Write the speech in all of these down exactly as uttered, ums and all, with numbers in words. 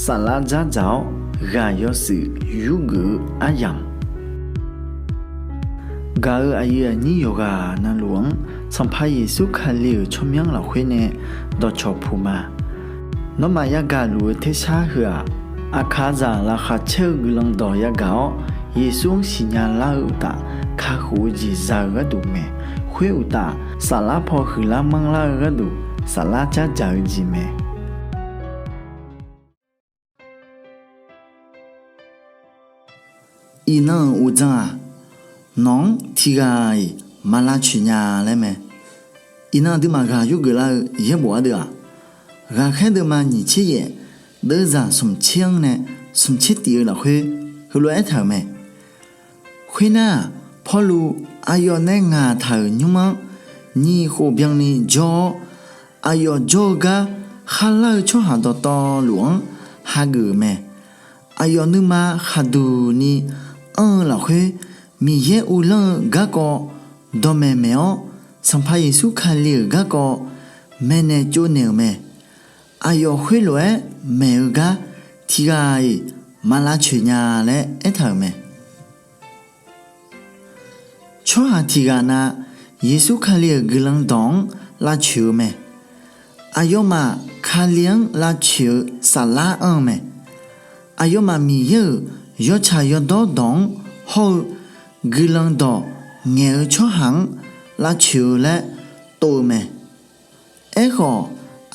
Saflar dzardzaq-awr ghaq yawshuif yurgeuf-eu aryamq, gaq-euq aqyuif aqnyir yawqghaq navluf-anr Sanqpaq Yeqsur Kali-euq tsawrmyanr lafkhoer nae dawqcawq puq ma. Nawmaf yagaq luf-eu tersar heu-aq, aqkaqzaq laqkhaq caer-eu guiqlanq dawq yagaq-awr, Yeqsur-anr siqnya lar-eu uqtaf, kakhof-eu jeq za-eu gharduq mae. Khoer uqtaf, saflar paw huiqlar manrlar-eu gharduq, saflar dzardzaq-eu jeq mae. Iqnan-euq uqdzan-aq, nawq-anr tiqghaq-iq maq lavcoeq nya laer mae. Iqnan aqduimaf ghaq yurgeuf lar-eu yaerbof ardeuv-aq, Ghaqkhaer deuvma nyiq tser yaef, deuvzaq smq tser-anr nae smq tser tif-eu lafkhoer heulof-aer aertaq-euq mae. Khoernar-aq, Pawrluv aqyawf nae ngaq taq-euq nymr-anr nyiq khof byanni jawr-awr, aqyawf jawr-eu gar kharlar-eu tsawrhaq dawqtawvluf-anr hageuf-euq mae. Aqyawf nuima khaqduq ni anr-eu lafkhoer, Miqyaer uvlanr-eu garkawv dawqmaeq maeq-awr, Sanqpaq Yeqsur Kali-euq garkawv maeqnaeq tsovnaeq-euq mae. Aqyawf khoerlof-aer maeq-eu gar tiqghaq-iq maq lavcoeq nya laer aertaq-euq mae. Tsawrhaq tiqghaq na Yeqsur Kali-euq guiqlanq dawq-anr lavcoeq-eu mae. Aqyawfmaf Kali-anr lavcoeq-eu saflar anr-eu mae. Aqyawfmaf Miqyaer-euq yawtsaq yawdawr dawq-anr hawr-eu guiqlanq dawq ngaeq-eu tsawrhaq-anr lavcoeq-eu laer tov-eu mae. Aerkhawf,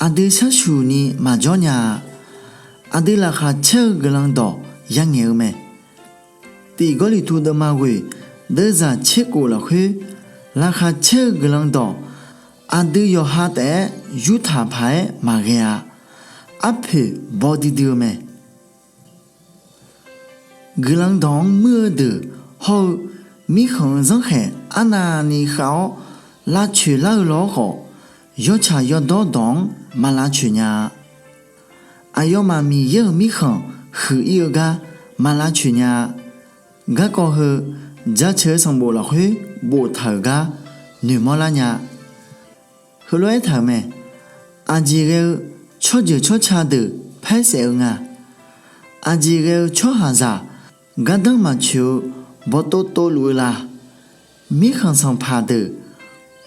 aqdui sharsuq ni maqjawr nya-a. Aqdui laqkhaq caer-eu guiqlanq dawq yangaeq-eu mae. Tiq Gawrliqtu deuvma ghoeq deuvzaq tser khof lafkhoer, laqkhaq caer-eu guiqlanq dawq aqdui yawqha taef-aer yurtaq paq-aer maqghae-a. Arpoeq baw duidui-eu mae. Guiqlanq dawq-anr muir-eu deuq hawr-eu mirkhanq-eu zanrkhaeq arnavni khav-awr lavcoeq lar-eu law-awr khawf, yawtsaq yawdawr dawq-anr maq lavcoeq nya-a. Aqyawfmaf Miqyaer-euq mirkhanq huiq ir-eu gar maq lavcoeq nya-a. Garkawv heu Jaceuq-eu sanqbof lafkhoer boftaq-euq gar noeqmawr lar nya-a. Heulof-aer aertaq-euq mae. Aqjeq ghae-eu tsawrjeuq tsawrca deuq paer saef-eu nga. Aqjeq ghae-eu tsawrhaqzaq gardanr maqtsoeq-eu bawqtov tov luf-eu la? Mirkhanq sanqpaq deuq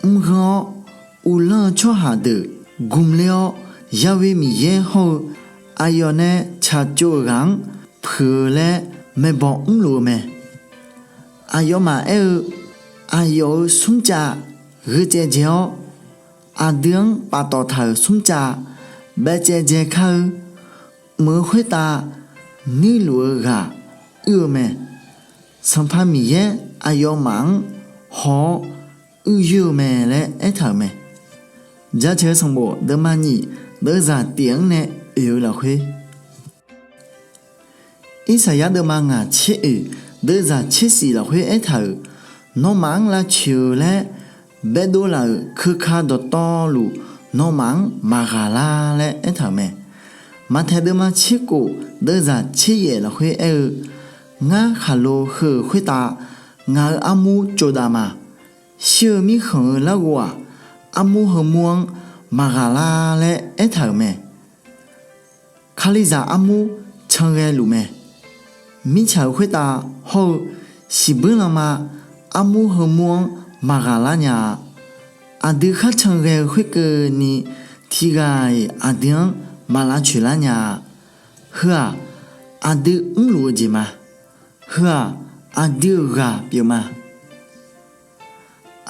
mrghanr-awr uvlanr-eu tsawrhaq deuq gmqler-awr, Ya'we Miqyaer hawr-eu aqyawf nae tsaqtsov-euq ghaq-anr puiq-eu laer maeqbawq mrluf-eu mae. Aqyawfmaf aer-eu, aqyawf-euq smrcav gheu caev dzae-awr, aqdui-anr paftawf taq-euq smrcav baev caev dzae kar-eu, mq-eu khoertav nuirluf-eu ghaq uir-eu mae. Sanqpaq Miqyaer aqyawfmaf-anr haw-awr uir yoer-eu mae laer aertaq-euq mae. Jaceuq-eu sanqbof deuvma nyiq deuvzaq tif-anr nae oeq-eu lafkhoer, Irsaqyar deuvma ngaq tser oeq deuvzaq tser shif lafkhoer aertaq-euq, nawmaf-anr lavcoeq-eu laer baedov laf-euq keuka dawqtawvluf nawmaf-anr maqghaq lar laer aertaq-euq mae. Maqtaeq deuvma tser khof deuvzaq tser yaef lafkhoer aer-eu, ngar khaqlo heu-euq khoertav ngaq-euq armur tsovdav ma. Shir-eu mirkhanq-eu larghov-aq, armur heumur-anr maqghaq lar laer aertaq-euq mae. Kalizaq armur canghae luf mae. Mirtsaq-euq khoertav hawr-eu siqbuir lanma armur heumur-anr maqghaq lar nya-a. Aqdui kharcan ghae-eu khoerkeuvni tiqghaq-iq aqdui-anr maq lavcoeq lar nya-a. Heu-aq, aqdui mrluf-eu jeq ma. Heu-aq, aqdui-euq ghaq pyeuf ma.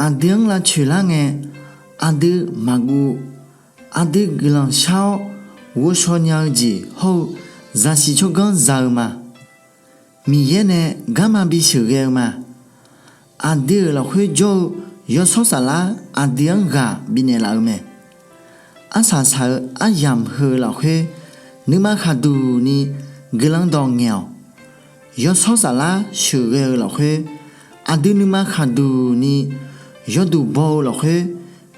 Aqdui-anr lavcoeq lar ngae, aqdui maqguv. Aqdui guiqlanq shar-awr ghovshaw nya-eu jeq hawr-eu zaqsiq tsawrganr za-eu ma. Miqyaer nae garma bisheuq ghae-eu ma. Aqdui-euq lafkhoer jawr-eu yawshawr saflar aqdui-anr ghaq bifnaeq laf-eu mae. Arsaq saq-eu aryamq heu lafkhoer nuima khaqduq ni guiqlanq dawq ngaeq-awq. Yawshawr saflar sheuqghae-eu lafkhoer, aqdui nuima khaqduq ni yawduq baw-eu lafkhoer,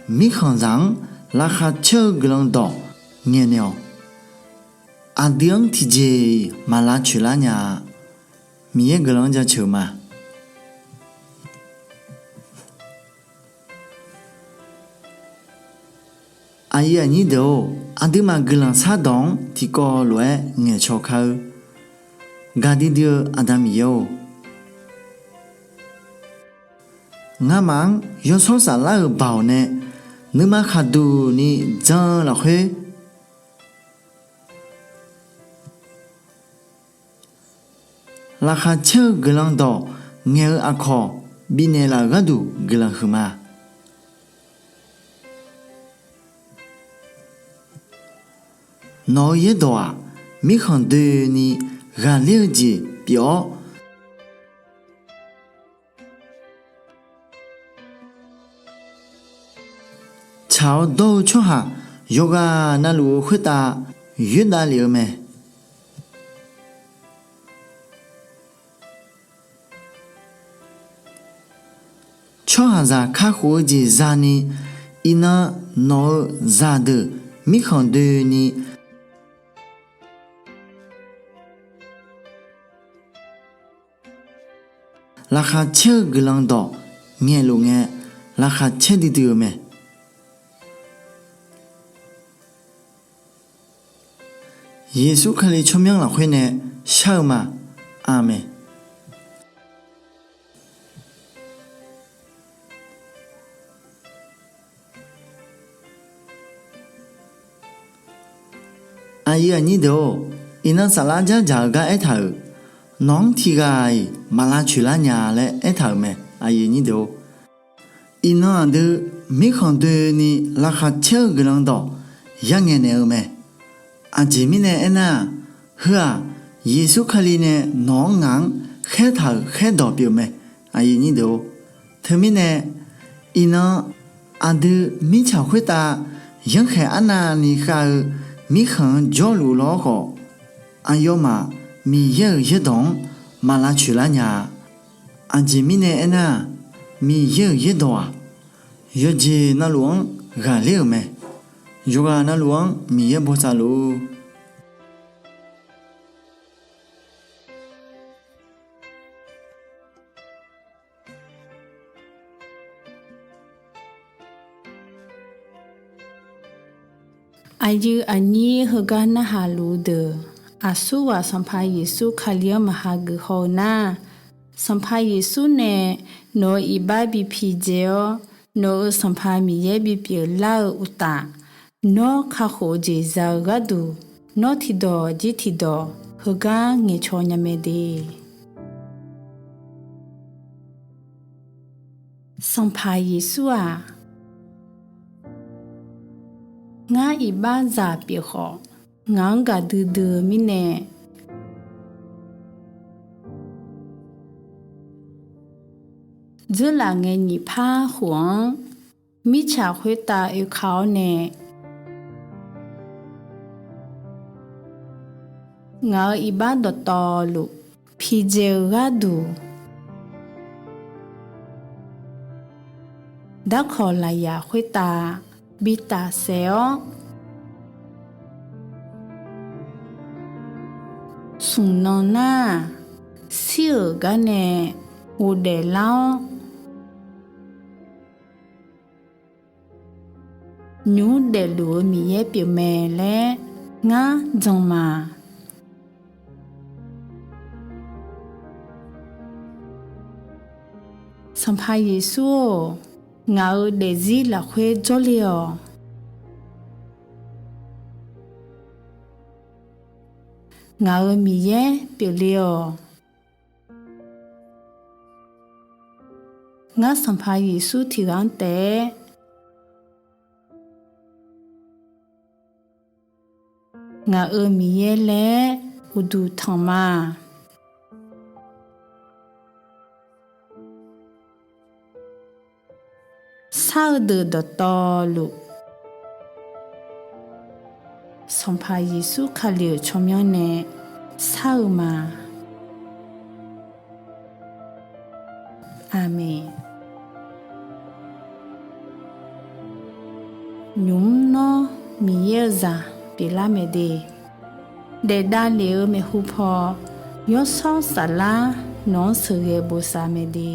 mirkhanqzaq-anr laqkhaq caer-eu guiqlanq dawq ngaeqnaeq-awq. Aqdui-anr tiqjeq-iq maq lavcoeq lar nya-a. Miqyaer guiqlanq-anr jaceuq-eu ma. Aqyuif aqnyir deuq-or, Aqduimaf guiqlanq shardawq-anr tiqkawv lof-aer ngaeqcaw kar-eur. Gaqdui dui-eu Aqda Miqyaer-or, ngamaf-anr Yawshawr Saflar-euq baoq nae nuima khaqduq ni jan-eu lafkhoer, laqkhaq caer-eu guiqlanq dawq ngaeq-eu aqkawq bifnaeq laf-euq gharduq guiqlanq huiqma. Nawq-eu yaerdawq-aq, mirkhanq doeni ghaqler-eu jeq pyeuf-awr, tsaq-awr dawr-eu tsawrhaq yawqghaq navluf-eu khoertav yoerdav lef-eu mae. Tsawrhaqzaq kakhof-eu jeq za'ni, iqnan nawq-eu zaqdeuq mirkhanq doeni laqkhaq caer-eu guiqlanq dawq ngaeqluf ngae, laqkhaq caer duidui-eu mae. Yeqsur Kali tsawrmyanr lafkhoer nae shar-eu ma. Aqmeq. Aqyuif aqnyir deuq-or, iqnan saflar dzardzaq-eu gar aertaq-euq, nawq-anr tiqghaq-iq maq lavcoeq lar nya laer aertaq-euq mae. Aqyuif aqnyir deuq-or, iqnan aqdui mirkhanq doeni laqkhaq caer-eu guiqlanq dawq yangaeq naeq-eu mae. Aqjeq mirnae aernar-aq, heu-aq, Yeqsur Kali nae nawq-anr ngaq-anr khaertaq-euq khaerdawq pyeuf mae. Aqyuif aqnyir deuq-or, teumirnae iqnan aqdui mirtsaq khoertav yanrkhaeq arnavni khav-eu mirkhanq-anr jawrluf lawr khawf, aqyawfmaf Miqyaer-euq yaerdawq-anr maq lavcoeq lar nya-a. Aqjeq mirnae aernar-aq, Miqyaer-euq yaerdawq-aq, yawqjeq navluf-anr ghaqler-euq mae. Yawqghaq navluf-anr Miqyaer bosav luf-ur. Aqyuif aqnyir heugar narhaq luf-eu deuq, aqsurghaq Sanqpaq Yeqsur Kali-anr maqha geuf haw-eu nar, Sanqpaq Yeqsur nae nawq-euq iqbax bi pidzae-awr, nawq-euq Sanqpaq Miqyaer bipyeuf lar-eu uqtaf, nawr kakhof-eu jeq za-eu gharduq, nawr tiqdawq jir tiqdawq heugar ngaeqcaw nya mae de. Sanqpaq Yeqsur-aq, ngar iqbax zaq pyeuf khawf, ngaq-anr gaqdui dui-eu mirnae, dzeurlaf ngae nyiq par khof-anr mirtsaq khoertav oeka-awr nae, ngaq-euq iqbax dawqtawvluf pidzae-eu gharduq, darkawq lafyaq khoertav bi tafsaef-awr, smq nan nar-aq, shir-euq gar nae ghofdaef lar-awr, nymq mr daefluf-eu Miqyaer pyeufmae laer ngar jan ma. Sanqpaq Yeqsur-or, ngaq-euq daefzir lafkhoer jawrle-awq. Ngaq-euq Miqyaer pyeufle-awq. Ngar Sanqpaq Yeqsur tiqghaq-anr taef-aer ngaq-euq Miqyaer laer uqduq tanq ma. Shar-eu deuq dawqtawvluf, Sanqpaq Yeqsur Kali-euq tsawrmyanr nae shar-eu ma. Aqmeq. Nymq mr nawr Miqyaer-eu zaq pyeuflar mae de. Daef davlef-eu maeqhu paw, Yawshawr Saflar nawq-anr sheuqghae bosav mae de.